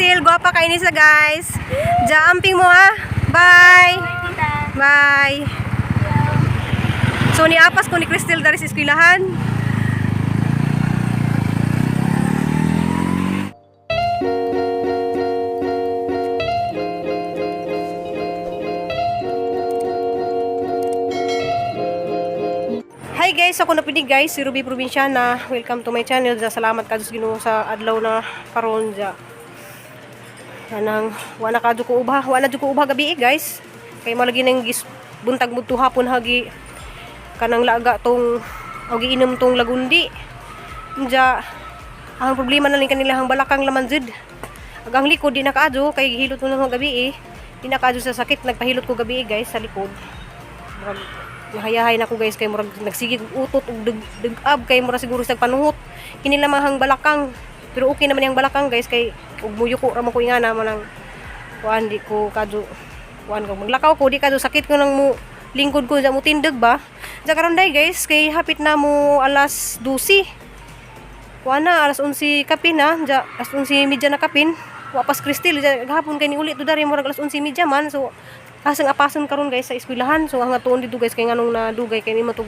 Crystal, gwapa kay ni sa guys. Ja, amping mo ha. Bye. Bye. So niapas ko ni Crystal dari sa eskwelahan. Hi guys, ako na pini guys, si Ruby Provinciana. Welcome to my channel. Ja, salamat ka Diyos Ginoo sa adlaw na karon ja. Kanang wala ka ko ubha, wala jud ko ubha gabi eh, guys. Kay mo lagi nang gis buntag mudto hapon hagi kanang laga tong o giinom tong lagundi. Ja, ang problema na lang kanila ang balakang laman jud. Ag ang likod di nakaadyo kay gihilot mo lang gabi eh. Di nakaadyo sa sakit, nagpahilot ko gabi eh, guys, sa likod. Murag nahayahay na ko guys kay murag nagsige kog utot ug dug-ab kay murag siguro sa panuhot kini lamang ang balakang, pero okay naman yung balakang guys, kay ug muyuko ra mo ko ingana mo nang kuan, di ko kadyo kuan ko maglakaw ko, di kadyo sakit ko nang mo lingkod ko sa mo tindag ba. Sa karon day guys, kay hapit na mo alas 12, kuan na alas 11 kapin na ja, alas 11:30 na kapin. Wa pas Cristel ja gahapon kay ni uli to dari murag alas 11:30 man. So asang apason karon guys sa eskwelahan. So ang atuon dito guys, kay nganong nadugay kay ni matug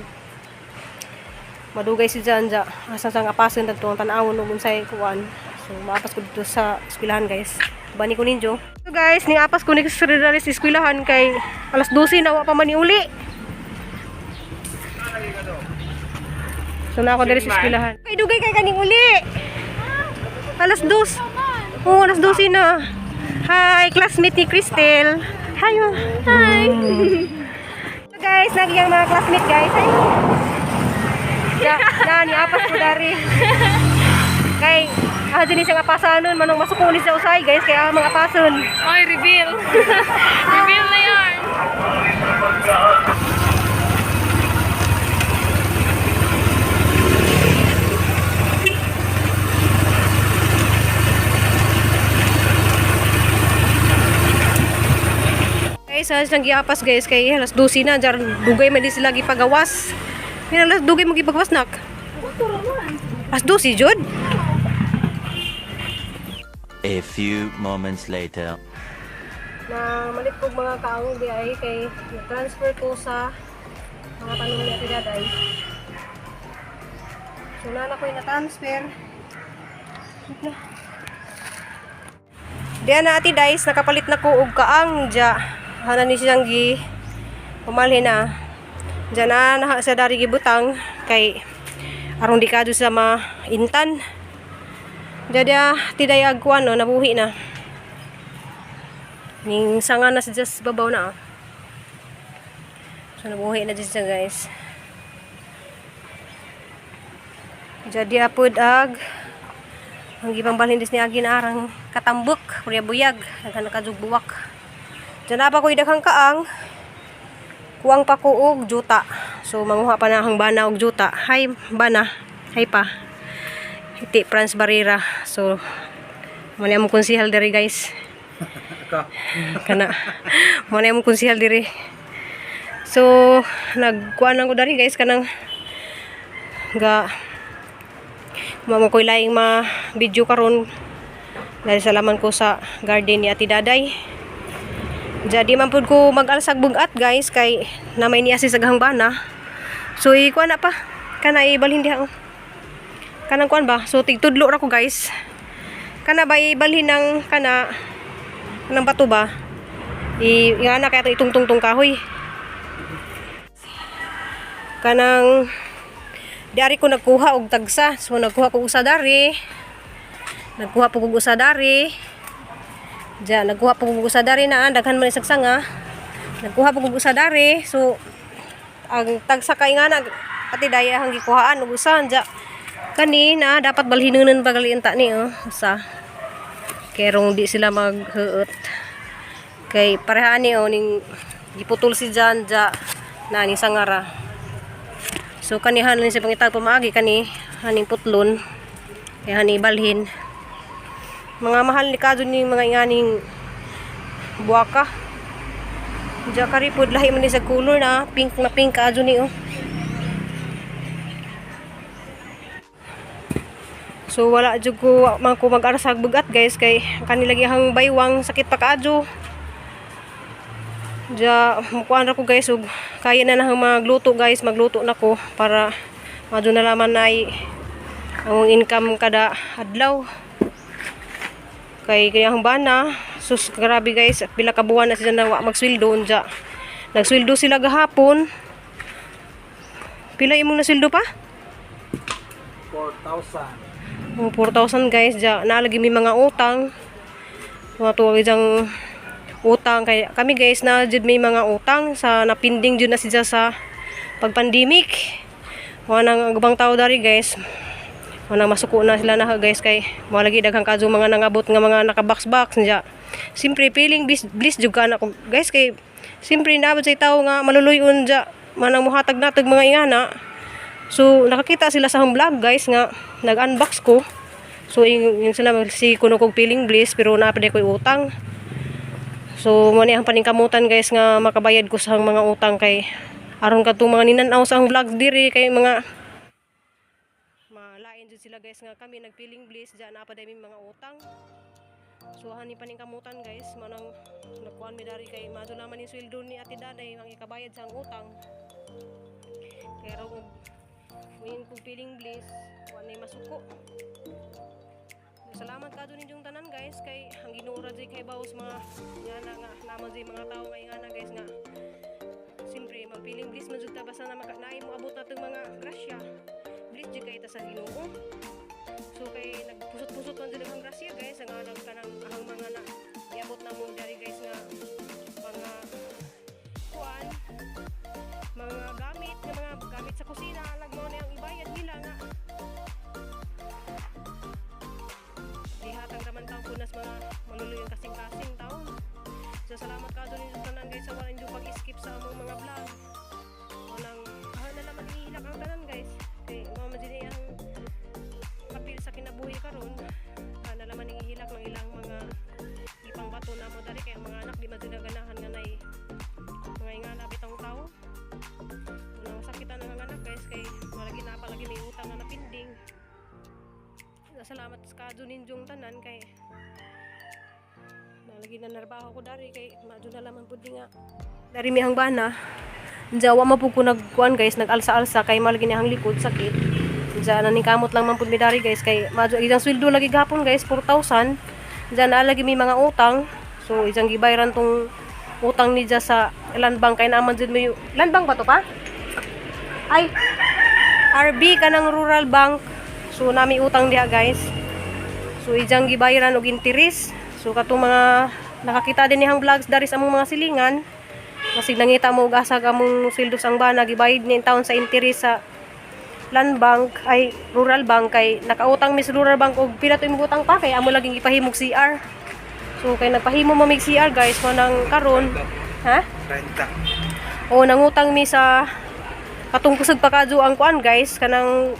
madugay si Jan ja, asa sang apason dadto ang tan-awon ug unsay kuan. So maapas ko dito sa eskwelahan guys, bani ko ninyo. So guys, ning apas ko ni sa sa eskwelahan kay alas 12 na, wa pa man ni uli. So na ako diri sa eskwelahan. Kay dugay kay kaning uli. Alas 2. Oo, alas 12 na. Hi, classmate ni Cristel. Hi. Oh. Hi. So guys, naging ang mga classmate guys. Hi. Ya, na ni apas ko dari. Kay ah din siyang apasanon manong masuko ni siya usay guys kay ang mga apason. Oy, reveal. Reveal na yarn. Guys, sa siyang giapas guys kay alas 12 na jar dugay man di sila gipagawas. Kaya alas dugay mo gipagawas nak. Alas 12 jud. A few moments later. Na malit kog mga kaong di ay kay na-transfer ko sa mga tanong ni Ate Daday. So nana ko yung na-transfer. Wait na. Diyan na Ate Days, nakapalit na ko og kaang dya. Hana ni siyang gi pumalhin na. Diyan na na sa dari gibutang kay aron di kadto sa maintan. Diya diya Ate Day agkuan no, nabuhi na. Ning sanga na sa just babaw na. Ah. So nabuhi na dyan siya guys. Jadi apod ag ang gipangbalhin dis ni agi na arang katambok, purya buyag, daghan na kajug buwak. Diyan na pa ko daghang kaang kuwang pa ko og juta. So manguha pa na ang bana og juta. Hi bana, hi pa. Iti Franz Barrera. So mo ni among konsihal diri guys. Kana mo na imong konsihal diri. So nagkuan lang ko diri guys, kanang ga mo ko laing ma video karon dahil sa laman ko sa garden ni Ate Daday. Jadi man pud ko mag-alsag bugat guys kay namay niya si saghang bana. So ikuan na pa kana ibalhin diha oh. Kanang kuan ba, so tigtudlo ra ko guys. Kana ba ibalhin ng kana kanang bato ba? I ingana kaya itungtungtong kahoy. Kanang dari ko nagkuha og tagsa. So nagkuha ko usa dari. Nagkuha po kog usa dari. Diyan, nagkuha po kog usa dari na daghan man isang sanga. Nagkuha po kog usa dari. So ang tagsa kay nga na ati daya ang gikuhaan og usa diya. Kani na dapat balhinunan pa gali ni oh usa. Kerong di sila maghuot. Kay pareha ni oh ning giputol si Jan ja na ning sangara. So kanihan ni sa pangitag pamaagi kani haning putlon. Kay hani balhin. Mga mahal ni kadto ni mga inganing buwaka. Diya karipod lahi man ni sa color na pink kadto ni oh. So wala jud ko man ko mag-arsag bugat, guys, kay kanila gihang baywang sakit pa kaadyo. Ja mukuan ra ko, guys, ug kaya na nang magluto, guys, magluto na ko para madyo na laman na ay ang income kada adlaw. Kay kaya ang bana, sus, grabe, guys, pila ka buwan na sila na wa magsweldo unja. Nagsweldo sila gahapon. Pila imong nasweldo pa? 4,000. Oh, 4,000, guys, ja nalagi may mga utang. Mga tuwag diyang utang kay kami, guys, na jud may mga utang sa napinding jud na siya sa pag-pandemic. Wa nang ang ubang tao dari, guys. Wa nang masuko na sila na, guys, kay mo lagi daghang kadyo mga nangabot nga mga naka-box box niya. Siyempre feeling bliss, bliss jud ka na ko, guys, kay siyempre naabot sa tao nga maluluyon ja manang muhatag natog mga ingana. So nakakita sila sa akong vlog, guys, nga nag-unbox ko. So yun sila si kuno kog feeling bliss pero naa pa ko utang. So mo ni ang paningkamutan, guys, nga makabayad ko sa mga utang kay aron kadtong mga ninanaw sa akong vlog diri kay mga malain jud sila, guys, nga kami nag-feeling bliss diyan naa pa day mga utang. So hani paningkamutan, guys, manang nagkuan mi dari kay mado naman yung sweldo ni Ate Daday ang ikabayad sa ang utang. Pero kung ngayon kung feeling bliss, wala masuko. Salamat ka doon ninyong tanan, guys, kay ang Ginoo ra jud kay baos mga ngana nga naman jud mga tao nga ingana, guys, nga siyempre mag-feeling bliss man jud ta basta na maka naay mo abot natong mga grasya. Bliss jud kay ta sa Ginoo. So kay nagpusot-pusot man jud ang grasya, guys, ang alam kanang ang mga na iabot na mo dari, guys, nga mga kuan, mga gamit nga mga gamit sa kusina lag mao na ang ibayad nila nga gihatag raman taw kunas mga maluluyong kasing-kasing taon. So salamat ka doon ninyo tanan, guys, sa wala ninyo pag-skip sa among mga vlog. Walang ah, na naman ihilak ang tanan, guys. Kay mao man din ang kapil sa kinabuhi karon. Ah, na naman ihilak ng ilang mga ipangbato na mo dali kay ang mga anak di man sila ganahan nga nay mga ingana bitong tao. Unang sakitan ng anak, guys, kay malagi na palagi may utang nga napinding. Salamat sa kadyo ninyong tanan kay nalagi na narbaho ko dari kay madyo na laman pud nga dari mi ang bana. Jawa ma pud ko nagkuan, guys, nag-alsa-alsa kay malagi ni ang likod sakit. Diyan naningkamot lang man pud mi dari, guys, kay madyo isang sweldo lagi gahapon, guys, 4,000. Diyan nalagi may mga utang. So isang gibayran tong utang ni sa Land Bank kay naman jud may Land Bank ba to pa? Ay, RB kanang Rural Bank. So nami utang diha, guys. So ijang gibayaran og interes. So katong mga nakakita din niyang vlogs dari sa among mga silingan, masig nangita mo og asa among sweldo sang bana gibayad ni taon sa interes sa Land Bank ay Rural Bank kay nakautang mi sa Rural Bank og pila to imong utang pa kay amo laging gipahimog CR. So kay nagpahimo mo mig CR, guys, mo nang karon, ha? 30. O nangutang mi sa katong kusog pa kadyo ang kuan, guys, kanang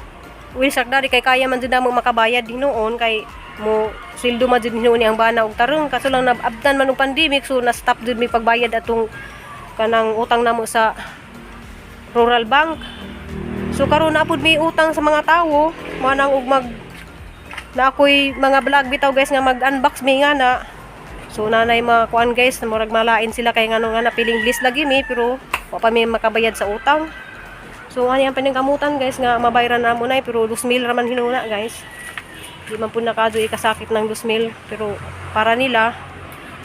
Wilshark dari kay kaya man jud namo makabayad hinuon kay mo sweldo man jud hinuon ni ang bana og tarong, kaso lang naabtan man og pandemic, so na stop jud mi pagbayad atong kanang utang namo sa Rural Bank. So karon na pud may utang sa mga tawo, manang og mag na ako'y mga vlog bitaw, guys, nga mag-unbox mi nga na. So nanay mga kuan, guys, na murag malain sila kay ngano nga na feeling bliss lagi mi pero wa pa mi makabayad sa utang. So ani ang paningkamutan, guys, nga mabayran na mo na pero 2,000 ra man hinuna, guys. Di man pud nakadyo ikasakit ng 2,000 pero para nila.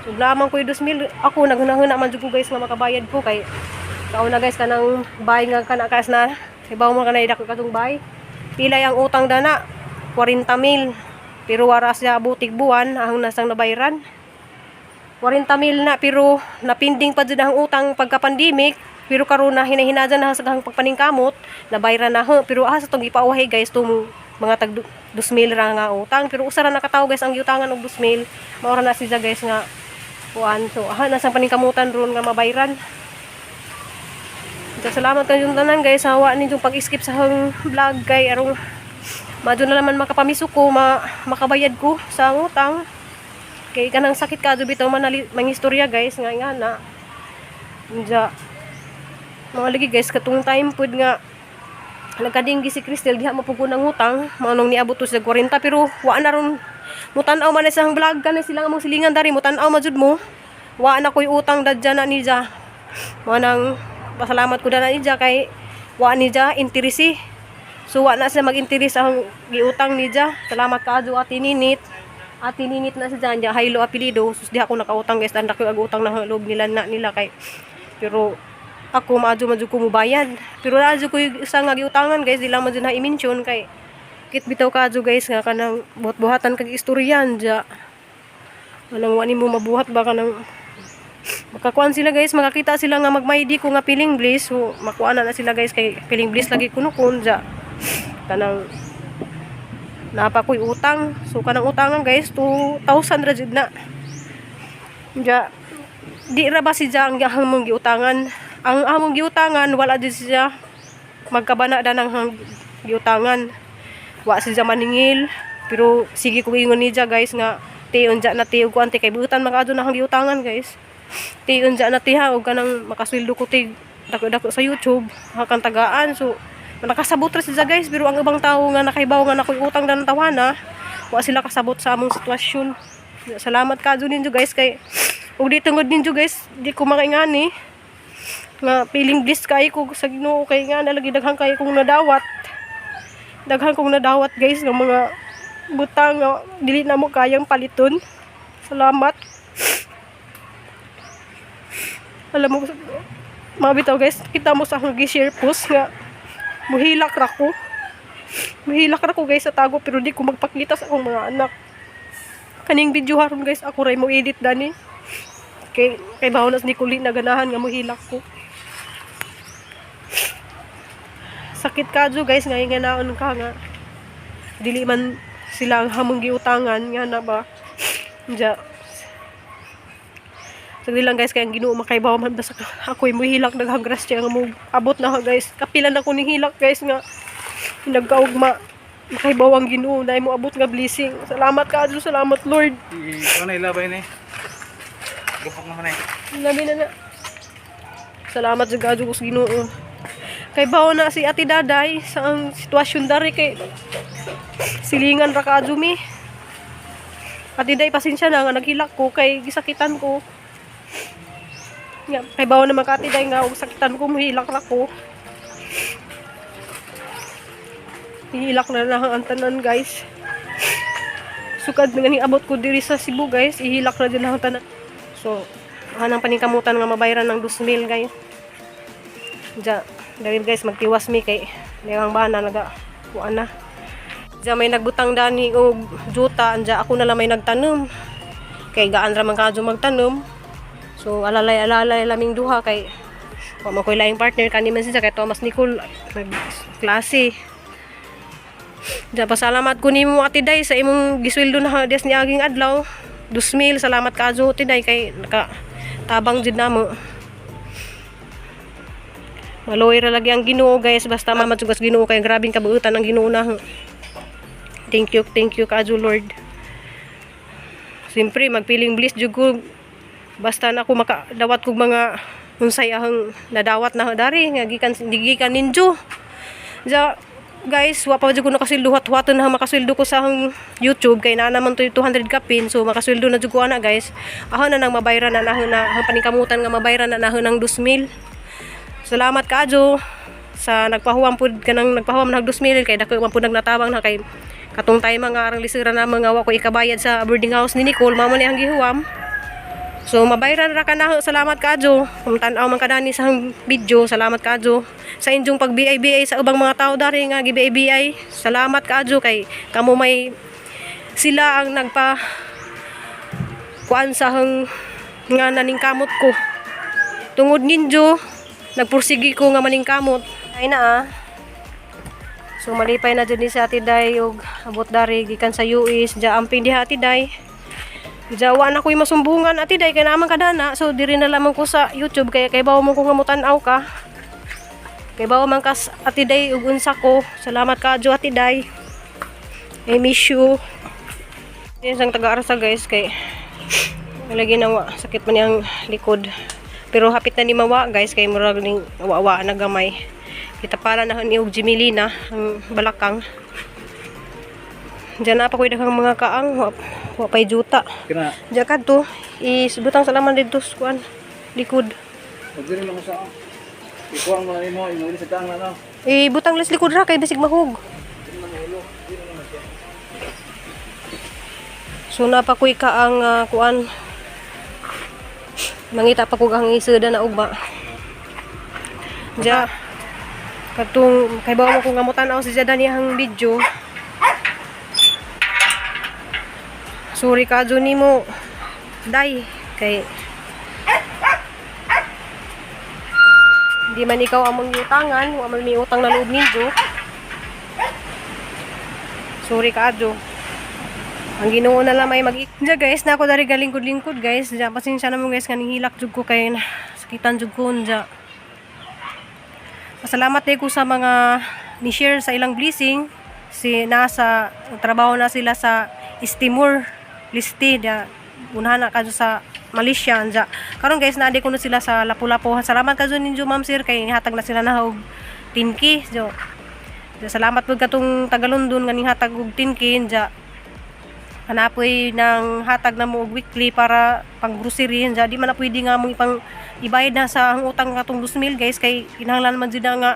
So lamang ko yung 2,000 ako naghunahuna man jud ko, guys, nga makabayad ko kay kauna, guys, kanang bay nga kana kas na ibaw mo kanay dako katong bay. Pila ang utang dana? 40 mil. Pero wara siya abutig buwan ang nasang nabayran. 40 mil na pero napinding pa jud ang utang pagka-pandemic pero karon na hinahinajan na sa gahang pagpaningkamot nabayran na ho pero asa tong gipauhay, guys, tung mga tag 2,000 ra nga utang pero usa ra nakatawo, guys, ang giutangan og 2,000 mao ra na siya, guys, nga kuan. So aha nasang paningkamutan ron nga mabayran. So, salamat kayong tanan, guys, sa wa ninyong pag-skip sa akong vlog kay arong madyo na naman makapamiso ko makabayad ko sa utang kay kanang sakit ka bitaw man mangistorya, guys, nga nga na Unja, mga lagi, guys, katong time pud nga Nagkadinggi si Cristel diha mo pud ko nangutang, mao nang niabot to sa 40, pero wa na ron mutan-aw man na sa vlog kanay sila nga mong silingan dari, mutan-aw man jud mo. Wa na ko'y utang dadya na niya. Mao nang pasalamat ko na niya kay wa niya interesi. So wa na siya mag-interes ang giutang niya. Salamat kaadyo, Ate Ninit. Ate Ninit na siya dyan. Haylo apelido. Sus, di ako nakautang, guys. Tanda ko yung utang na loob nila na nila kay. Pero ako maadyo madyo ko mubayad. Pero naadyo ko yung isa nga giutangan, guys. Di lang man na i-mention kay kit bitaw kaadyo, guys, nga kanang buhat-buhatan kag istoryan dya. Anang wa nimo mabuhat ba kanang makakuan sila, guys, makakita sila nga magmaydi ko nga feeling bliss, so makuha na na sila, guys, kay feeling bliss lagi kuno kun dya kanang napa ko'y utang. So kanang utangan, guys, 2,000 ra jud na dya. Di ra ba si ang among giutangan? Ang among giutangan, wala jud siya magkabana da ng hang giutangan. Wa siya maningil, pero sige ko ingon niya, guys, nga tiyon dya na tiyo ko ante kay buutan makaadto na hang giutangan, guys. Tiyon dya na tiha og kanang makasweldo ko tig dako dako sa YouTube hakang tagaan. So nakasabot ra siya, guys, pero ang ibang tao nga nakaibaw nga nakoy utang na ng tawana, wa sila kasabot sa among sitwasyon. Salamat kaadyo ninyo, guys, kay ug di tungod ninyo, guys, di ko makaingani nga feeling bliss kay ko sa Ginoo kay nga nalagi daghan kay kong nadawat, daghan kong nadawat, guys, nga mga butang nga dili na mo kayang paliton. Salamat. Alam mo, mga bitaw, guys, kita mo sa akong gi-share post nga muhilak ra ko. Muhilak ra ko, guys, sa tago, pero di ko magpakita sa akong mga anak. Kaning video haron, guys, ako ray mo edit dani. Kay bawon nas ni kuli na ganahan nga muhilak ko. Sakit kadyo, guys, nga inganaon ka nga dili man sila ang hamong giutangan nga na ba. Diya. Sagli lang, guys, kay ang Ginoo makaibaw man, basta ako'y muhilak, daghang grasya nga mo abot na ha, guys. Kapila na ko ning hilak, guys, nga nagkaugma makaibaw ang Ginoo na mo abot nga blessing. Salamat kaadyo, salamat, Lord. Ikaw na ilabay na eh. Gupok naman eh. Labi na na. Salamat sa kadyo ko sa Ginoo. Kay bawo na si Ate Daday sa ang sitwasyon dari kay silingan ra kaadyo mi. Ate Day, pasensya na nga naghilak ko kay gisakitan ko. Nga, kay bawo naman ka, Ate Day, nga og sakitan ko muhilak ra ko. Hihilak na lang ang tanan, guys. Sukad nga ning abot ko diri sa Cebu, guys, ihilak na din ang tanan. So, anang paningkamutan nga mabayaran ng 2,000, guys. Diya, dahil, guys, magtiwas mi kay lewang bana naga kuan na. Diya may nagbutang dani og juta, anja ako na lang may nagtanom. Kay gaan ra man kadyo magtanom. So alalay alalay laming duha kay wa man koy laing partner kani man siya kay Thomas Nicole nag klase. Diya, pasalamat ko nimo, Ate Day, sa imong gisweldo na des ni aging adlaw. 2,000, salamat kaadyo, Ate Day, kay naka tabang jud namo. Maloy ra lagi ang Ginoo, guys, basta mamatsugas Ginoo kay grabing kabuutan ang Ginoo na. Thank you kaadyo, Lord. Siyempre magpiling bliss jud ko basta na ako makadawat kog mga unsay ahang nadawat na dari nga gikan gikan ninyo. Ja, guys, wa pa jud ko nakasweldo, huwat-huwaton na makasweldo ko sa ahang YouTube kay naa naman to 200 kapin, so makasweldo na jud ko ana, guys. Ahon na nang mabayran na nahon na ang paningkamutan nga mabayran na nahon ng 2,000. Salamat kaadyo sa nagpahuwam pud kanang nagpahuwam nag 2,000 kay dako man pud nagnatabang na kay katong time nga arang lisura na mga wa ko ikabayad sa boarding house ni Nicole, mao man ni ang gihuwam. So mabayran ra ka na, salamat kaadyo. Kung tan-aw man kadani sa video, salamat kaadyo. Sa inyong pag BI sa ubang mga tao dari nga gi BI, salamat kaadyo kay kamo may sila ang nagpa kuan sa hang nga naningkamot ko. Tungod ninyo, nagpursigi ko nga maningkamot. Ay na ah. So malipay na jud ni si Ate Day og abot dari gikan sa US, ja amping diha, Ate Day. Jawa na ko'y masumbungan, Ate Day, kay naman kadana. So diri na lamang ko sa YouTube kay kay bawo mo ko nga mutan-aw ka. Kay bawo man kas, Ate Day, ug unsa ko. Salamat kaadyo, Ate Day. I miss you. Yan sang taga-arsa, guys, kay lagi na wa sakit man niyang likod. Pero hapit na ni mawa, guys, kay murag ning wa-wa na gamay. Kita pala na ni og Jimilina ang balakang. Diyan na pa ko'y daghang mga kaang wa pay juta. Kina, Diyan kadto isbutang sa laman didto sa kuan likod. pagdiri lang ko sa ikuha mo na nimo, imuli sa taang na no. Ibutang les likod ra kay bisig mahug. So napakuy ka ang kuan. Mangita pa ko ang isda na ugma. Diya katong kay bawo mo kung ngamutan ako si Jada niyang video. Sorry ka nimo. Day kay hindi man ikaw ang mangyutangan, wa man may utang na loob ninyo. Sorry ka adyo. Ang Ginoo na lang may mag. Diya guys, na ako dari galingkod-lingkod guys. Diya pasensya na mo guys nga nihilak jud ko kay sakitan jud ko diya. Pasalamat day ko sa mga ni-share sa ilang blessing. Si nasa trabaho na sila sa Istimur Liste diya unahan na kadto sa Malaysia anja. Karon guys, naadi ko na sila sa Lapu-Lapu. Salamat kadto ninyo, ma'am, sir, kay nihatag na sila na og 10K. Jo. Diya, salamat pud katong taga London nga nihatag og 10K anja. Hanapoy ng hatag na mo og weekly para pang grocery anja. Di man na pwede nga mong ipang ibayad na sa ang utang katong 2,000 guys, kay kinahanglan man jud na nga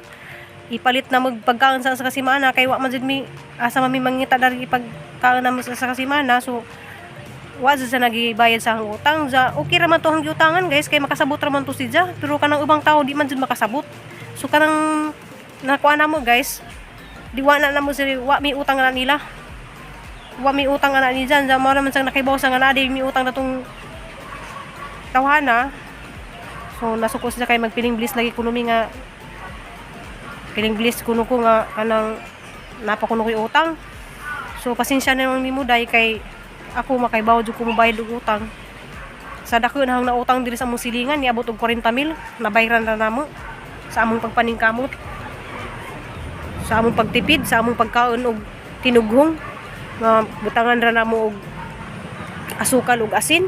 ipalit na magpagkaon sa kasimana kay wa man jud mi asa man mi mangita dari ipagkaon na mo sa kasimana. So wa jud sa nagibayad sa ang utang ja. Okay ra man to ang giutangan guys, kay makasabot ra man to si ja, pero kanang ubang tao di man jud makasabot. So kanang nakuha na mo guys, di wa na na mo sila, wa mi utang na nila, wa mi utang na ni jan ja. Mao ra man sang nakibaw sa nga na di mi utang na tong tawhana. So nasuko siya kay magpiling bliss lagi kuno mi nga piling bliss kuno ko nga kanang napakuno ko'y utang. So pasensya na lang nimo day, kay ako makaibaw jud ko mobayad og utang. Sa dako na hang nautang diri sa among silingan niabot og 40 mil, nabayran ra namo sa among pagpaningkamot, sa among pagtipid, sa among pagkaon og tinughong nga butangan ra namo og asukal ug asin.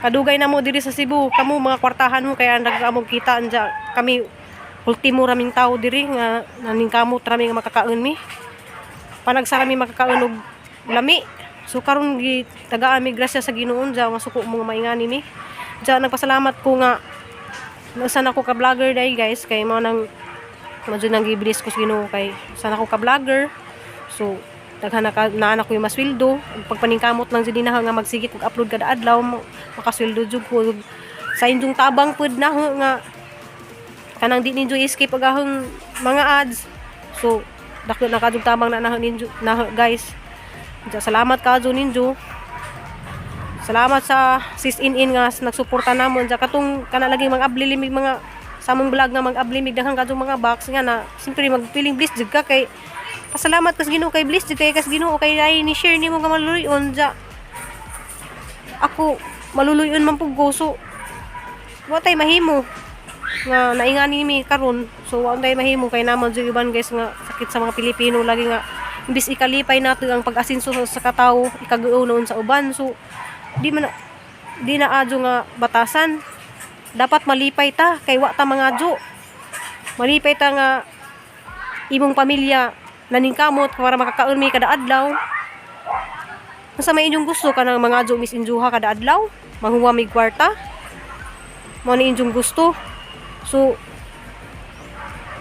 Kadugay na mo diri sa Cebu, kamo mga kwartahan mo kaya nagkamog kita anja. Kami ultimo raming tao diri nga naningkamot rami nga makakaon mi. Panagsara mi makakaon og lami. So karon gi tagaan mi grasya sa Ginoo ja, masuko mo nga maingani mi. Ja nagpasalamat ko nga nausan ako ka vlogger dai guys, kay mao nang medyo nang gibilis ko sa Ginoo kay usan ako ka vlogger. So daghan na ka naa na ko yung masweldo. Ug pagpaningkamot lang jud na nga magsigit og upload kada adlaw, makasweldo jud ko. Ug sa inyong tabang pud na ho nga kanang di ninyo i-skip ang ahong mga ads. So dako na kadtong tabang na naho ninyo na guys. Diya, salamat kadto ninyo. Salamat sa sis in in nga nagsuporta namon diya, katong kana lagi mga abli mga sa among vlog nga mag-abli mig daghang kadtong mga box nga na siyempre mag-feeling bliss jud ka kay pasalamat kas Ginoo kay bliss jud kay kas Ginoo kay ay ni share nimo nga maluluyon diya. Ako maluluyon man pug ko, so wa tay mahimo nga naingani mi karon. So wa tay mahimo kay naman jud iban guys nga sakit sa mga Pilipino lagi nga imbis ikalipay nato ang pag-asinso sa katawo, ikaguo noon sa uban. So di man di na adyo nga batasan. Dapat malipay ta kay wa ta mga adyo. Malipay ta nga imong pamilya naningkamot para makakaon mi kada adlaw. Unsa may inyong gusto, kanang mga adyo mis injuha kada adlaw, manghuwa mig kwarta, mao ni inyong gusto? So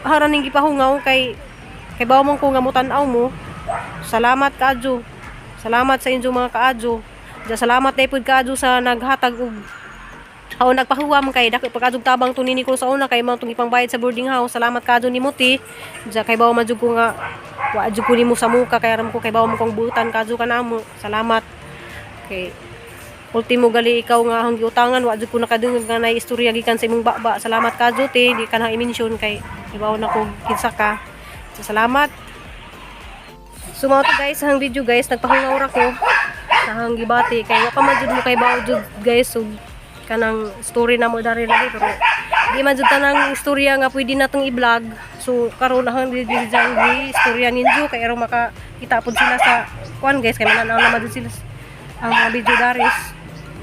haran ning gipahungaw kay kay bawo mong ko nga mutan-aw mo. Salamat kaadyo, salamat sa inyong mga kaadyo. Diya, salamat day pud kaadyo sa naghatag og ako nagpahuwam kay dako pagkadug tabang to nini ko sa una kay mao tong ipangbayad sa boarding house. Salamat kaadyo nimo ti. Diya kay bawo man jud ko nga wa jud ko nimo sa muka kay aram ko kay bawo mo kong buutan kaadyo ka namo. Salamat kay ultimo gali ikaw nga akong giutangan, wa jud ko nakadungog nga nay istorya gikan sa imong baba. Salamat kaadyo te, di ka na i-mention kay ibaw na ko kinsa ka. So, salamat. So mao to guys ang video guys, nagpahungaw ra ko sa hang gibati kay wa pa man jud mo kay bawo jud guys. So kanang story na mo dari lagi, pero di man jud tanang istorya nga pwede natong i-vlog. So karon ang di di di istorya ninyo kay aron makakita pud sila sa kuan guys, kay mananaw naman jud sila ang mga video daris.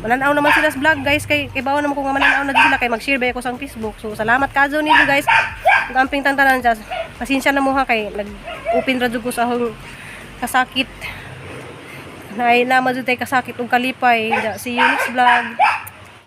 Mananaw naman sila sa vlog, guys, kay ibaw naman ko nga mananaw na jud sila kay mag-share ba ako sa Facebook. So salamat kazo ninyo, guys. Ug amping tantanan dyan. Pasensya na mo ha kay nag-open ra jud ko sa akong kasakit. Naay nama jud tay kasakit ug kalipay. See you next vlog.